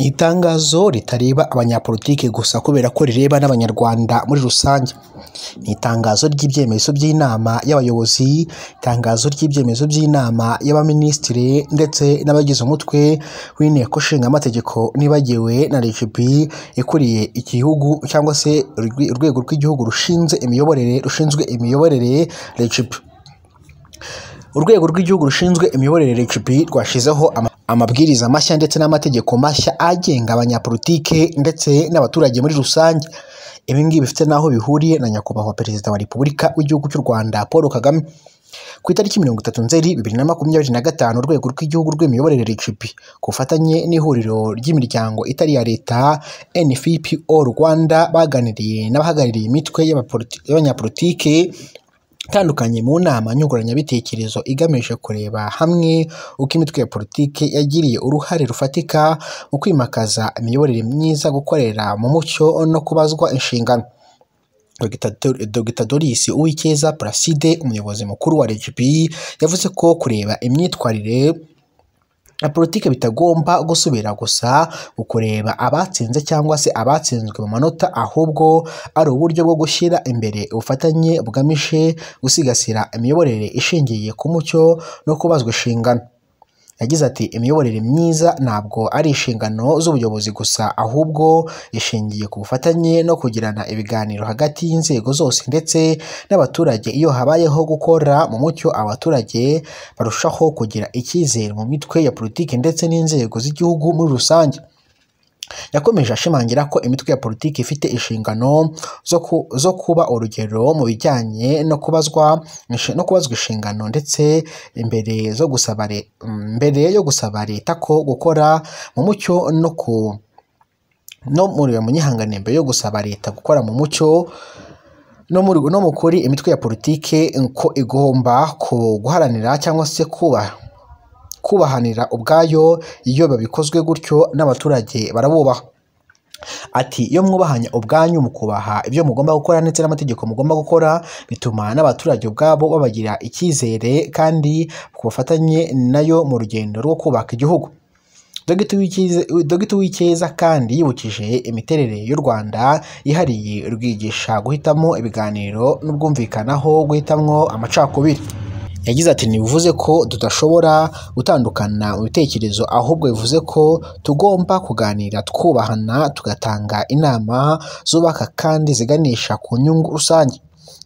Ni itangazo ritareba abanyapolitike gusa kubera ko rireba n'Abanyarwanda muri rusange. Ni itangazo ry'ibyemezo by'inama y'abayobozi, itangazo ry'ibyemezo by'inama y'abaminisitiri ndetse n'abagize umutwe w'inteko ishinga amategeko, nibagiwe na RGB ikuriye igihugu cyangwa se urwego rw'igihugu rushinzwe imiyoborere RGB. Urwego rw'igihugu rushinzwe imiyoborere RGB rwashyizeho amabwiriza mashya ndetse n'amategeko mashya agenga abanyapolitike ndetse n'abaturage muri rusange. Ibi ngibi bifite n'aho bihuriye na Nyakubahwa Perezida wa Repubulika w'igihugu cy'u Rwanda Paul Kagame. Ku itariki 30 Nzeri 2025, urwego rw'igihugu rw'imiyoborere RGB ku bufatanye n'ihuriro ry'imiryango itari iya leta NFPO Rwanda baganiriye n'abahagarariye imitwe y'abanyapolitike itandukanye mu nama nyunguranabitekerezo igamije kureba hamwe uko imitwe ya politiki yagiriye uruhare rufatika mu kwimakaza imiyoborere myiza, gukorera mu mucyo no kubazwa inshingano. Dr Doris Uwicyeza Placide, umuyobozi mukuru wa RGB, yavuze ko kureba imyitwarire ya politiki bitagomba gusubira gusa kureba abatsinze cyangwa se abatsinzwe mu manota, ahubwo ari uburyo bwo gushyira imbere ubufatanye bugamije gusigasira imiyoborere ishingiye ku mucyo no kubazwa inshingano. Yagize ati imiyoborere myiza ntabwo ari inshingano z'ubuyobozi gusa, ahubwo ishingiye ku bufatanye no kugirana ibiganiro hagati y'inzego zose ndetse n'abaturage. Iyo habayeho gukora mu mucyo, abaturage barushaho kugira icyizere mu mitwe ya politiki ndetse n'inzego z'igihugu muri rusange. Yakomeje ashimangira ko imitwe ya politiki ifite inshingano zo kuba urugero mu bijyanye no kubazwa inshingano, ndetse mbere yo gusaba leta ko gukora mu mucyo mbere yo gusaba leta gukora mu mucyo no mu kuri, imitwe ya politiki ko igomba guharanira cyangwa se kubahanira ubwayo. Iyo babikozwe gutyo n'abaturage barabubaha. Ati iyo mwubahanya ubwanyu, mukubaha ibyo mugomba gukora ndetse n'amategeko mugomba gukora, bituma n'abaturage ubwabo babagira icyizere kandi ku bufatanye nayo mu rugendo rwo kubaka igihugu. Dr Uwicyeza kandi yibukije imiterere y'u Rwanda yihariye rwigisha guhitamo ibiganiro n'ubwumvikanaho guhitamwo amacakubiri. Yagize ati ntibivuze ko tudashobora gutandukana mu bitekerezo, ahubwo bivuze ko tugomba kuganira twubahana, tugatanga inama zubaka kandi ziganisha ku nyungu rusange.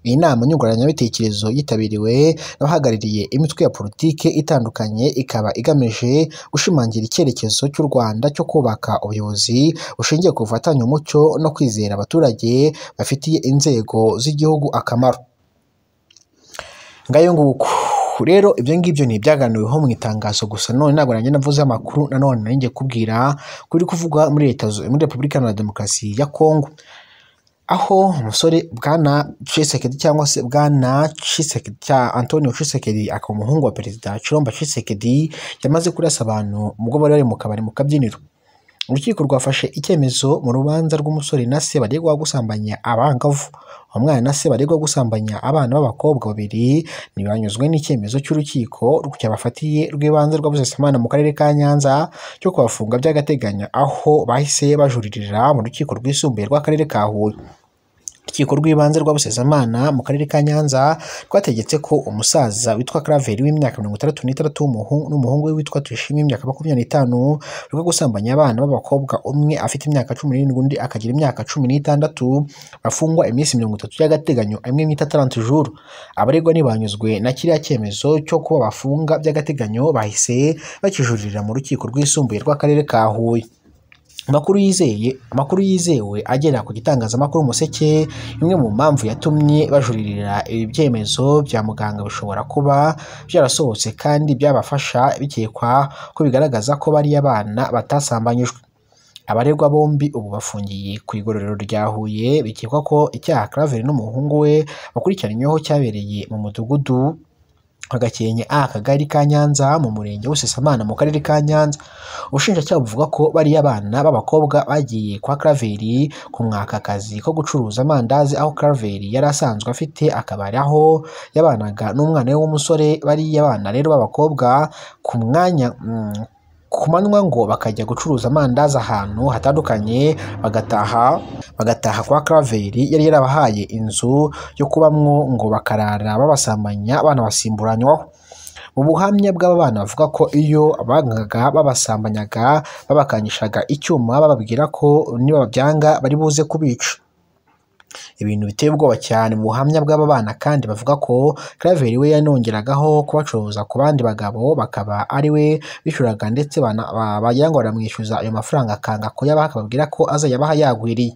Iyi nama nyunguranabitekerezo yitabiriwe n'abahagarariye imitwe ya politiki itandukanye, ikaba igamije gushimangira icyerekezo cy'u Rwanda cyo kubaka ubuyobozi bushingiye ku bufatanye, umucyo no kwizera abaturage bafitiye inzego z'igihugu akamaro. Ngayo nguko rero, ibyo ngibyo ni ibyaganiriweho mu itangazo gusa. None ntabwo nanjye navuze amakuru, nanone nari ngiye kubwira kuri kuvugwa muri leta muri Repubulika Iharanira Demokarasi ya Kongo, aho umusore Bwana Tshisekedi cyangwa se Bwana Tshisekedi cya Antonio Tshisekedi, akaba umuhungu wa Perezida Tshilombo Tshisekedi, yamaze kurasa abantu ubwo bari bari mu kabari mu kabyiniro. Urukiko rwafashe icyemezo mu rubanza rw'umusore na se baregwa gusambanya abangavu. Umwana na se baregwa gusambanya abana b'abakobwa babiri ntibanyuzwe n'icyemezo cy'urukiko cyabafatiye rw'ibanze rwa Busasamana mu karere ka Nyanza cyo kubafunga by'agateganyo, aho bahise bajuririra mu rukiko rwisumbuye rw'akarere ka Huye. Urukiko rw'ibanze rwa Busasamana mu karere ka Nyanza rwategetse ko umusaza witwa Claver w'imyaka 63 n'umuhungu we witwa Tuyishime w'imyaka 25 rwo gusambanya abana b'abakobwa, umwe afite imyaka 17 undi akagira imyaka 16, bafungwa iminsi 30 y'agateganyo, imwe mwita 30 jours. Abaregwa ntibanyuzwe na kiriya cyemezo cyo kuba bafunga by'agateganyo, bahise bakijuririra mu rukiko rwisumbuye rw'akarere ka Huye. Amakuru yizewe agera ku gitangazamakuru Umuseke, imwe mu mpamvu yatumye bajuririra ibi byemezo bya muganga bishobora kuba byarasohotse kandi byabafasha, bikekwa ko bigaragaza ko bariya bana batasambanyijwe. Abaregwa bombi ubu bafungiye ku igororero rya Huye, bikekwa ko icyaha Claver n'umuhungu we bakurikiranyweho cyabereye mu mudugudu wa Gakenke A, akagari ka Nyanza, mu murenge wa Busasamana mu karere ka Nyanza. Ubushinjacyaha buvuga ko bariya bana b'abakobwa bagiye kwa Claver kumwaka akazi ko gucuruza amandazi, aho Claver yari asanzwe afite akabari aho yabanaga n'umwana we w'umusore. Bariya bana rero b'abakobwa ku mwanya Ku manywa ngo bakajya gucuruza amandazi ahantu hatandukanye, bagataha kwa Claver yari yarabahaye inzu yo kubamwo, ngo bakarara babasambanya banabasimburanywaho. Mu buhamya bw'aba bana bavuga ko iyo bangaga babasambanyaga babakangishaga icyuma, bababwira ko nibabyanga bari buze kubica. Ibintu biteye ubwoba cyane. Mu buhamya bw'aba bana kandi bavuga ko Claver we yanongeragaho kubacuruza ku bandi bagabo, bakaba ari we bishyuraga, ndetse bagira ngo baramwishyuza ayo mafaranga akanga kuyabaha, akababwira ko azayabaha yagwiriye.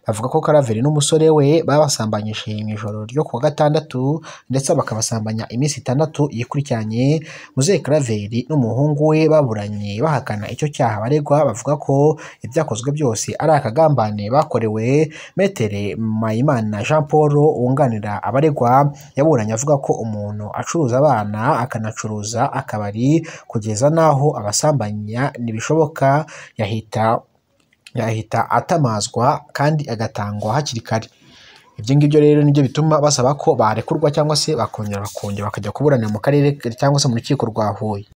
Bavuga ko Claver n'umusore we babasambanyije mu ijoro ryo kuwa gatandatu, ndetse bakabasambanya iminsi 6 yikurikiranye. Muzehe Claver n'umuhungu we baburanye bahakana icyo cyaha baregwa, bavuga ko ibyakozwe byose ari akagambane bakorewe. Metere Mpayimana Jean Paul wunganira abaregwa yaburanye avuga ko umuntu acuruza abana akanacuruza akabari kugeza n'aho abasambanya ntibishoboka, yahita atamazwa kandi agatangwa hakiri kare. Ibyo ngibyo rero nibyo bituma basaba ko barekurwa cyangwa se bakongera bakajya kuburanira mu karere cyangwa se mu rukiko rwa Huye.